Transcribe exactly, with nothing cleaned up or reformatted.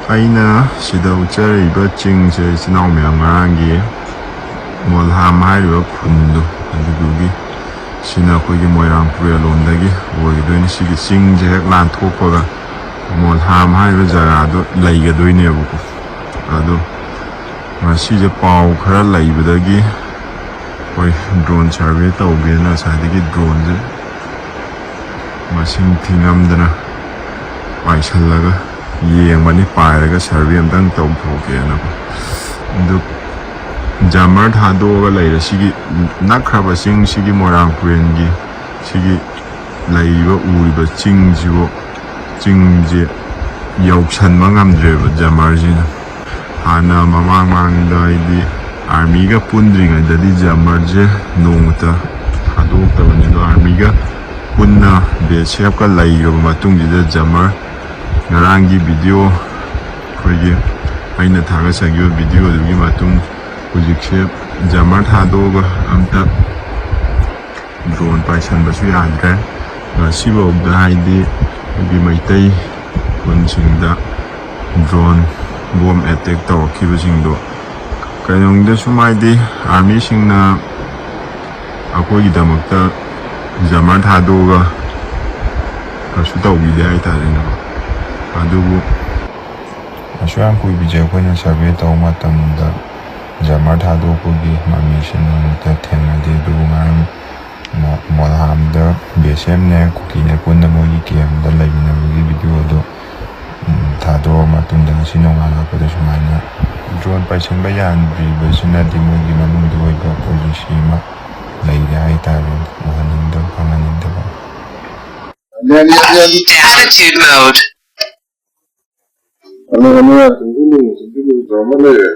ꯑꯩꯅ ꯁꯤꯗ ꯎꯠꯆꯔꯤꯕ ꯆꯤꯡꯁꯦ ꯏꯆꯤꯟ ꯏꯅꯥꯎ ꯃꯌꯥꯝ ꯉꯔꯥꯡꯒꯤ ꯃꯣꯜꯍꯥꯝ ꯍꯥꯏꯔꯤꯕ ꯈꯨꯟꯗꯣ, ꯑꯗꯨꯗꯨꯒꯤ, ꯁꯤꯅ ꯑꯩꯈꯣꯏꯒꯤ ꯃꯣꯏꯔꯥꯡ ꯇꯨꯔꯦꯜ ꯂꯣꯝꯗꯒꯤ ꯑꯣꯏꯒꯗꯣꯏꯅꯤ꯫ ꯁꯤꯒꯤ ꯆꯤꯡꯁꯦ ꯍꯦꯛ ꯂꯥꯟꯊꯣꯛꯄꯒ ꯃꯣꯜꯍꯥꯝ ꯍꯥꯏꯔꯤꯕ ꯖꯒꯥꯗꯣ ꯂꯩꯒꯗꯣꯏꯅꯦꯕꯀꯣ꯫ ꯑꯗꯣ ꯉꯁꯤꯁꯦ ꯄꯥꯎ ꯈꯔ ꯂꯩꯕꯗꯒꯤ ꯑꯩꯈꯣꯏ ꯗ꯭ꯔꯣꯟ ꯁꯔꯚꯦ ꯇꯧꯒꯦꯅ ꯉꯁꯥꯏꯗꯒꯤ ꯗ꯭ꯔꯣꯟꯁꯦ ꯃꯁꯤꯡ ꯊꯤꯉꯝꯗꯅ ꯄꯥꯏꯁꯜꯂꯒ ꯌꯦꯡꯕꯅꯤ, ꯄꯥꯏꯔꯒ ꯁꯔꯚꯦ ꯑꯝꯇꯪ ꯇꯧꯊꯣꯛꯀꯦꯅꯀꯣ꯫ ꯑꯗꯨ ꯖꯥꯃꯔ ꯊꯥꯗꯣꯛꯑꯒ ꯂꯩꯔꯦ꯫ ꯁꯤꯒꯤ ꯅꯛꯈ꯭ꯔꯕ ꯆꯤꯡꯁꯤꯒꯤ, ꯃꯣꯏꯔꯥꯡ ꯄꯨꯔꯦꯟꯒꯤ ꯁꯤꯒꯤ ꯂꯩꯔꯤꯕ, ꯎꯔꯤꯕ ꯆꯤꯡꯁꯤꯕꯨ, ꯆꯤꯡꯁꯦ ꯌꯧꯁꯟꯕ ꯉꯝꯗ꯭ꯔꯦꯕ ꯖꯥꯃꯔꯁꯤꯅ꯫ ꯍꯥꯟꯅ ꯃꯃꯥꯡ ꯃꯃꯥꯡꯗ ꯍꯥꯏꯗꯤ ꯑꯥꯔꯃꯤꯒ ꯄꯨꯟꯗ꯭ꯔꯤꯉꯩꯗꯗꯤ ꯖꯥꯃꯔꯁꯦ ꯅꯣꯡꯃꯇ ꯊꯥꯗꯣꯛꯇꯕꯅꯤ꯫ ꯑꯗꯣ ꯑꯥꯔꯃꯤꯒ ꯄꯨꯟꯅ ꯕꯦꯁ ꯀꯦꯝꯞꯀ ꯂꯩꯈ꯭ꯔꯕ ꯃꯇꯨꯡꯁꯤꯗ ꯖꯥꯃꯔ, ꯉꯔꯥꯡꯒꯤ ꯚꯤꯗꯤꯑꯣ, ꯑꯩꯈꯣꯏꯒꯤ ꯑꯩꯅ ꯊꯥꯒꯠꯆꯈꯤꯕ ꯚꯤꯗꯤꯑꯣꯗꯨꯒꯤ ꯃꯇꯨꯡ, ꯍꯧꯖꯤꯛꯁꯦ ꯖꯥꯃꯔ ꯊꯥꯗꯣꯛꯑꯒ ꯑꯝꯇ ꯗ꯭ꯔꯣꯟ ꯄꯥꯏꯁꯟꯕꯁꯨ ꯌꯥꯗ꯭ꯔꯦ꯫ ꯉꯁꯤꯐꯥꯎꯗ ꯍꯥꯏꯗꯤ ꯑꯩꯈꯣꯏꯒꯤ ꯃꯩꯇꯩ ꯈꯨꯟꯁꯤꯡꯗ ꯗ꯭ꯔꯣꯟ ꯕꯣꯝ ꯑꯦꯇꯦꯛ ꯇꯧꯔꯛꯈꯤꯕꯁꯤꯡꯗꯣ, ꯀꯩꯅꯣꯝꯗ ꯁꯨꯝ ꯍꯥꯏꯗꯤ ꯑꯥꯔꯃꯤꯁꯤꯡꯅ ꯑꯩꯈꯣꯏꯒꯤꯗꯃꯛꯇ ꯖꯥꯃꯔ ꯊꯥꯗꯣꯛꯑꯒ ꯀꯩꯁꯨ ꯇꯧꯕꯤꯗꯦ ꯍꯥꯏꯇꯥꯔꯦꯅꯦꯀꯣ꯫ ꯑꯗꯨꯕꯨ ꯑꯁꯨꯛ ꯌꯥꯝ ꯀꯨꯏꯕꯁꯦ ꯑꯩꯈꯣꯏꯅ ꯁꯔꯚꯦ ꯇꯧꯕ ꯃꯇꯝꯗ ꯖꯥꯃꯔ ꯊꯥꯗꯣꯛꯄꯒꯤ ꯃꯃꯤꯁꯦ ꯅꯣꯡꯃꯇ ꯊꯦꯡꯅꯗꯦ꯫ ꯑꯗꯨꯕꯨ ꯉꯔꯥꯡ ꯃꯣ-, ꯃꯣꯜꯍꯥꯝꯗ ꯕꯦꯁ ꯀꯦꯝꯞꯅꯦ ꯀꯨꯀꯤꯅꯦ ꯄꯨꯟꯅ ꯃꯣꯏꯒꯤ ꯀꯦꯝꯞꯇ ꯂꯩꯃꯤꯟꯅꯕꯒꯤ ꯚꯤꯗꯤꯑꯣꯗꯣ, ꯎꯝ, ꯊꯥꯗꯣꯛꯑ ꯃꯇꯨꯡꯗ ꯉꯁꯤ ꯅꯣꯡꯉꯥꯜꯂꯛꯄꯗ ꯁꯨꯃꯥꯏꯅ ꯗ꯭ꯔꯣꯟ ꯄꯥꯏꯁꯤꯟꯕ ꯌꯥꯍꯟꯗ꯭ꯔꯤꯕꯁꯤꯅꯗꯤ ꯃꯣꯏꯒꯤ ꯃꯅꯨꯡꯗ ꯑꯣꯏꯕ ꯄꯣꯂꯤꯁꯤ ꯑꯃ ꯂꯩꯔꯦ ꯍꯥꯏꯇꯥꯔꯦ, ꯎꯍꯟꯅꯤꯡꯗꯕ, ꯈꯪꯍꯟꯅꯤꯡꯗꯕ꯫ Attitude mode. ꯑꯅꯧ ꯑꯅꯧꯕ ꯁꯤꯡꯁꯨ ꯂꯨꯅ ꯁꯤꯡꯁꯨ ꯂꯨꯅ ꯇꯧꯔꯝꯕ ꯂꯩꯔꯦ꯫